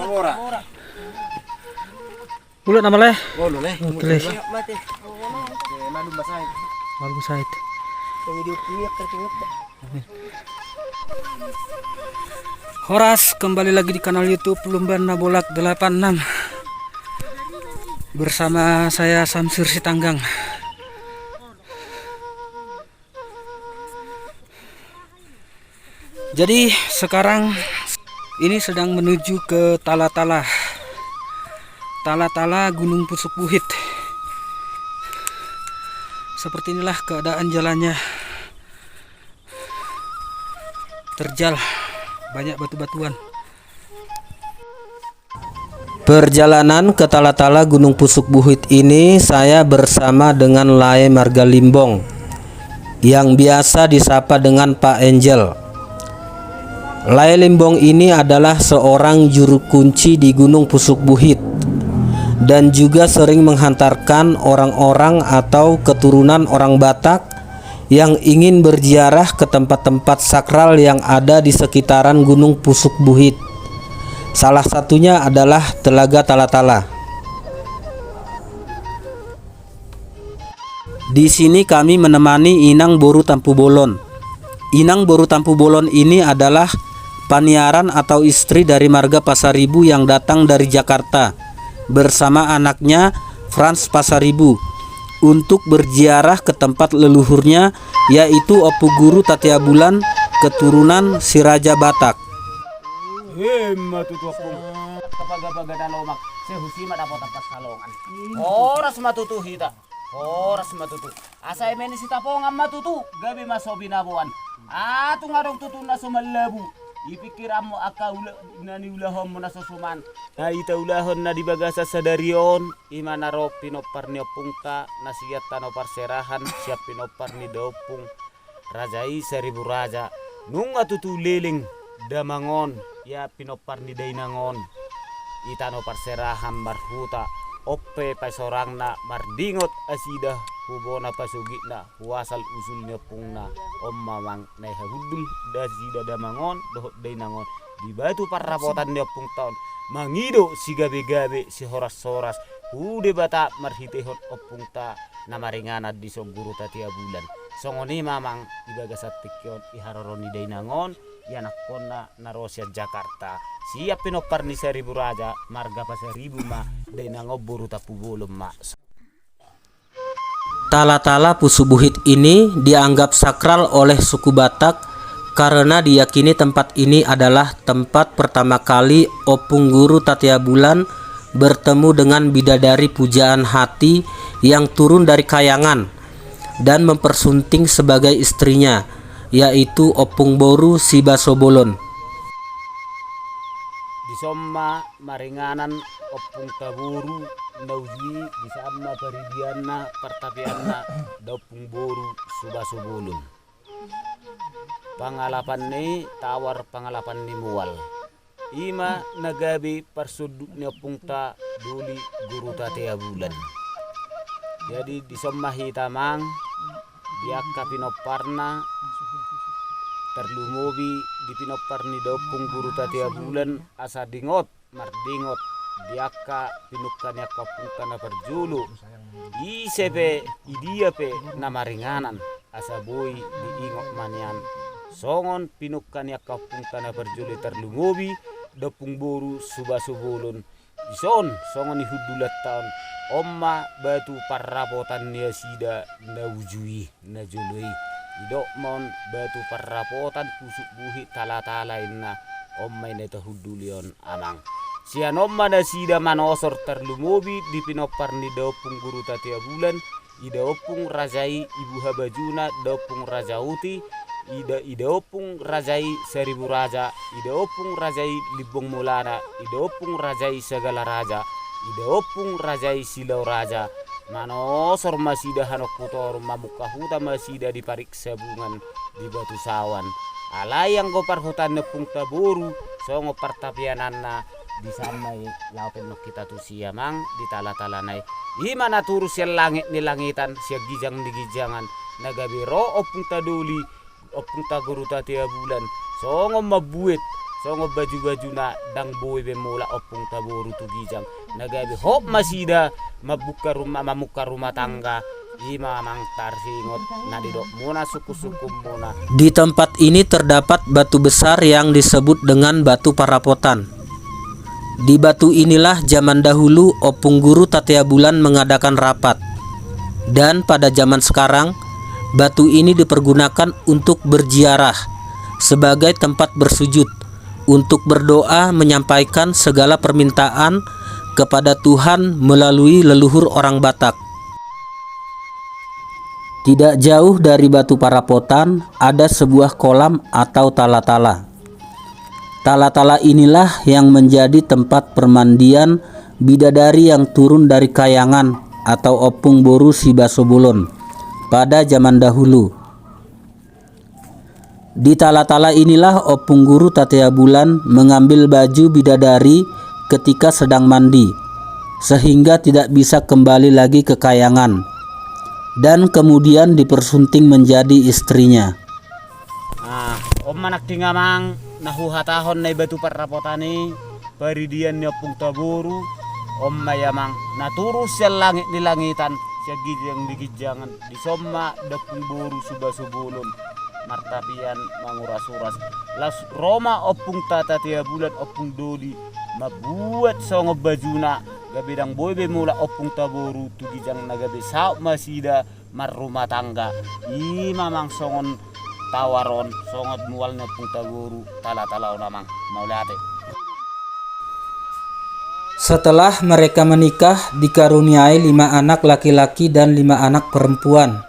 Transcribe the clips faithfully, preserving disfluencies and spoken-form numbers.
Ora. Ulang nama le? Oh, lo le. Oke le. Mate. Oke, malum basait. Malum basait. Yang hidup ini akan tengok. Amin. Horas, kembali lagi di kanal YouTube Lumban Nabolak delapan enam. Bersama saya Samsir Sitanggang. Jadi sekarang ini sedang menuju ke Tala-Tala. Tala-Tala Gunung Pusuk Buhit. Seperti inilah keadaan jalannya. Terjal, banyak batu-batuan. Perjalanan ke Tala-Tala Gunung Pusuk Buhit ini saya bersama dengan lae marga Limbong yang biasa disapa dengan Pak Angel. Lae Limbong ini adalah seorang juru kunci di Gunung Pusuk Buhit dan juga sering menghantarkan orang-orang atau keturunan orang Batak yang ingin berziarah ke tempat-tempat sakral yang ada di sekitaran Gunung Pusuk Buhit. Salah satunya adalah Telaga Tala-Tala. Di sini kami menemani Inang Boru Tampubolon. Inang Boru Tampubolon ini adalah paniaran atau istri dari marga Pasaribu yang datang dari Jakarta bersama anaknya Frans Pasaribu untuk berziarah ke tempat leluhurnya, yaitu Ompu Guru Tatea Bulan, keturunan Si Raja Batak. Emma tutu, Ompung. Paga-paga dalomak, sai husi ma dapotan pansalongan. Horas ma tutu hita. Horas ma tutu. Asa eme ni sitapongan ma tutu, gabe ma so binaboan. Atung adong tutu na so mallabu. Ipingkiranmu angka ula, na niulahonmu na so suman. Na i taulahon na di bagasan sadari on, i ma na ro pinompar ni ompungta, na sian tano parserahan, sian pinompar ni daompung raja i Saribu Raja. Nunga tutu leleng damang on, ia pinompar ni dainang on. I tano parserahan marhuta, on pe pasorangna mardingot asida, hu bona pasogitna, hu asal usul ni ompungna. On ma amang na i hahundul, nasida damang on dohot dainang on di batu parrapotan ni ompungta on, mangido sigabe-gabe, sihoras-horas hu Debata marhitehon ompungta na maringanan dison Guru Tatea Bulan. Songon i ma amang di bagasan tingki on, di haroro ni dainang on, ianakhonna na ro sian Jakarta, sian pinompar ni Saribu Raja, marga Pasaribu ma dainang on, Boru Tampubolon ma. Tala-Tala Pusuk Buhit ini dianggap sakral oleh suku Batak karena diyakini tempat ini adalah tempat pertama kali Ompung Guru Tatea Bulan bertemu dengan bidadari pujaan hati yang turun dari kayangan dan mempersunting sebagai istrinya, yaitu Ompung Boru Sibaso Bolon. Dison ma maringanan ompungta boru na uju i, dison ma paridianna, partapianna, da Ompung Boru Sibaso Bolon. Pangalapan ni tawar, pangalapan ni mual. I ma na gabe parsonduk ni ompungta doli Guru Tatea Bulan. Jadi dison ma hita amang, di angka pinomparna, tarlumobi di pinompar ni da Ompung Guru Tatea Bulan, asa dingot, mardingot di angka pinungka ni angka ompungta na parjolo. Ise pe, idia pe na maringanan, asa boi diingot ma nian songon pinungka ni angka ompungta na parjolo, tarlumobi da Ompung Boru Sibaso Bolon. Dison, songon i hundulanta on, on ma batu parrapotan ni nasida na uju i, na jolo i. Didok ma on batu parrapotan Pusuk Buhit Tala-Tala inna, on ma i na tahunduli on amang. Sian on ma nasida manosor, tarlumobi di pinompar ni da Ompung Guru Tatea Bulan, i da Ompung Raja i Ibu Habajuna, da Ompung Raja Uti, i da, i da Ompung Raja i Saribu Raja, i da Ompung Raja i Limbong Mulana, i da Ompung Raja i Sagala Raja, i da Ompung Raja i Silau Raja. Manosor ma nasida hanok hu toru, mamungka huta ma nasida di Parik Sabungan, di Batu Sawan. Alai anggo parhutaan ni ompungta boru, songon partapiananna, dison ma i laho pe annon hita tusi amang, di Tala-Tala na i. I ma na turus sian langit ni langitan, sian ginjang ni ginjangan, na gabe ro ompungta doli, ompungta Guru Tatea Bulan, songon mambuat songon baju-bajuna, ndang boi be mulak ompung taboru tu ginjang na gabe hot nasida mambuka rumah, mamungka rumah tangga. I ma amang tarsingot na didokmuna, sungkun-sungkunmuna. Di tempat ini terdapat batu besar yang disebut dengan batu parapotan. Di batu inilah zaman dahulu Ompung Guru Tatea Bulan mengadakan rapat. Dan pada zaman sekarang, batu ini dipergunakan untuk berziarah sebagai tempat bersujud, untuk berdoa menyampaikan segala permintaan kepada Tuhan melalui leluhur orang Batak. Tidak jauh dari batu parapotan ada sebuah kolam atau tala-tala. Tala-tala inilah yang menjadi tempat permandian bidadari yang turun dari kayangan atau Ompung Boru Sibaso Bolon pada zaman dahulu. Di tala-tala inilah Ompung Guru Tatea Bulan mengambil baju bidadari ketika sedang mandi, sehingga tidak bisa kembali lagi ke kayangan, dan kemudian dipersunting menjadi istrinya. Ah, on ma nangkin amang na huhatahon na di batu parapotan i, paridian ni Ompung Taboru. On ma i amang na turun sian langit ni langitan, sian ginjang ni ginjangan, dison ma da Ompung Boru Sibaso Bolon martapian manguras-uras. Laos ro ma Ompung Tatea Bulan, Ompung Doli, mambuat songon bajuna, gabe ndang boi be mulak Ompung Taboru tu ginjang na gabe saut ma nasida marrumah tangga. I ma amang songon tawar on, songon mual ni Ompung Taboru tala-tala on amang. Mauliate. Setelah mereka menikah, dikaruniai lima anak laki-laki dan lima anak perempuan.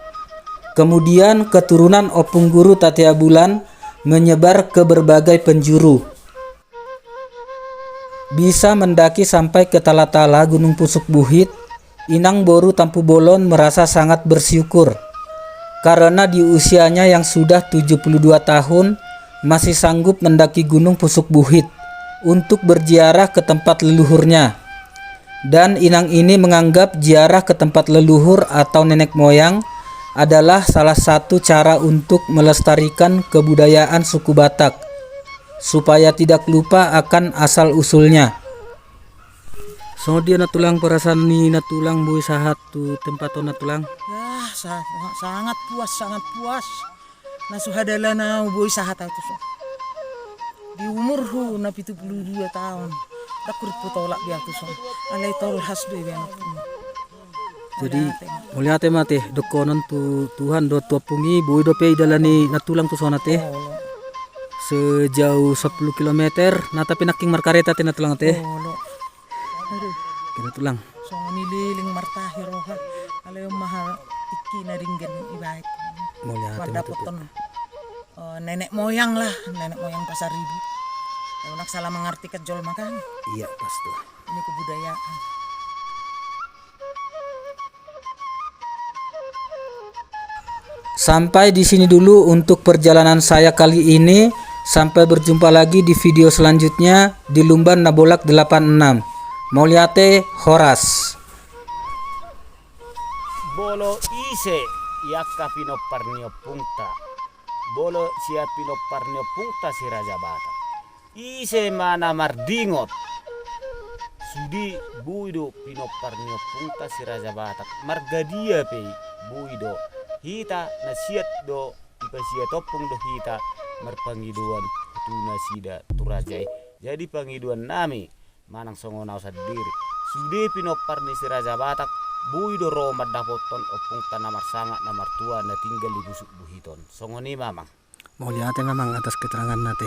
Kemudian keturunan Ompung Guru Tatea Bulan menyebar ke berbagai penjuru. Bisa mendaki sampai ke tala-tala Gunung Pusuk Buhit, Inang Boru Tampubolon merasa sangat bersyukur karena di usianya yang sudah tujuh puluh dua tahun masih sanggup mendaki Gunung Pusuk Buhit untuk berziarah ke tempat leluhurnya. Dan inang ini menganggap ziarah ke tempat leluhur atau nenek moyang adalah salah satu cara untuk melestarikan kebudayaan suku Batak, supaya tidak lupa akan asal-usulnya. Songon dia na tulang, perasaan ni na tulang boi sahat tu tempat on na tulang? Ya, sa-, sangat puas, sangat puas. Na so hadalana au boi sahat au tuson. Di umurhu na pitu pulu dua taon, ndang hurippu tolap be au tuson. Alai tolhas do iba na pungu. Jadi, mauliate ma ate, mauliate ma ate, dohonon tu Tuhan dohot tu ompung i, boi dope didalani na tulang tuson ate. Olo. Sejauh sepuluh kilometer, na tapi nangkin markareta ate na tulang ate. Olo. Aduh. Kira tulang. Songon i leleng martahi roha. Alai on ma tingki na denggan ibaen. Mauliate ma tutu. Mandapothon, eh, nenek moyang lah, nenek moyang Pasaribu. Ya, unang salah mengartikan jolma kan. Iya, pas tuh. Ini kebudayaan. Sampai di sini dulu untuk perjalanan saya kali ini. Sampai berjumpa lagi di video selanjutnya di Lumban Nabolak delapan enam. Mauliate, horas. Molo ise i angka pinompar ni ompungta, molo sian pinompar ni ompungta si Raja Batak, ise ma na mardingot, sude boi do pinompar ni ompungta si Raja Batak. Marga dia pe i, boi do. Hita na siat do, dipasiat ompung do hita marpangidoan tu nasida, tu raja i. Jadi pangidoan nami manang songon au sandiri, sude pinompar ni si Raja Batak boi do ro mandapothon ompungta na marsangap na martua na tinggal di Pusuk Buhit on. Songon i ma amang. Mauliate ma amang atas keteranganna ate.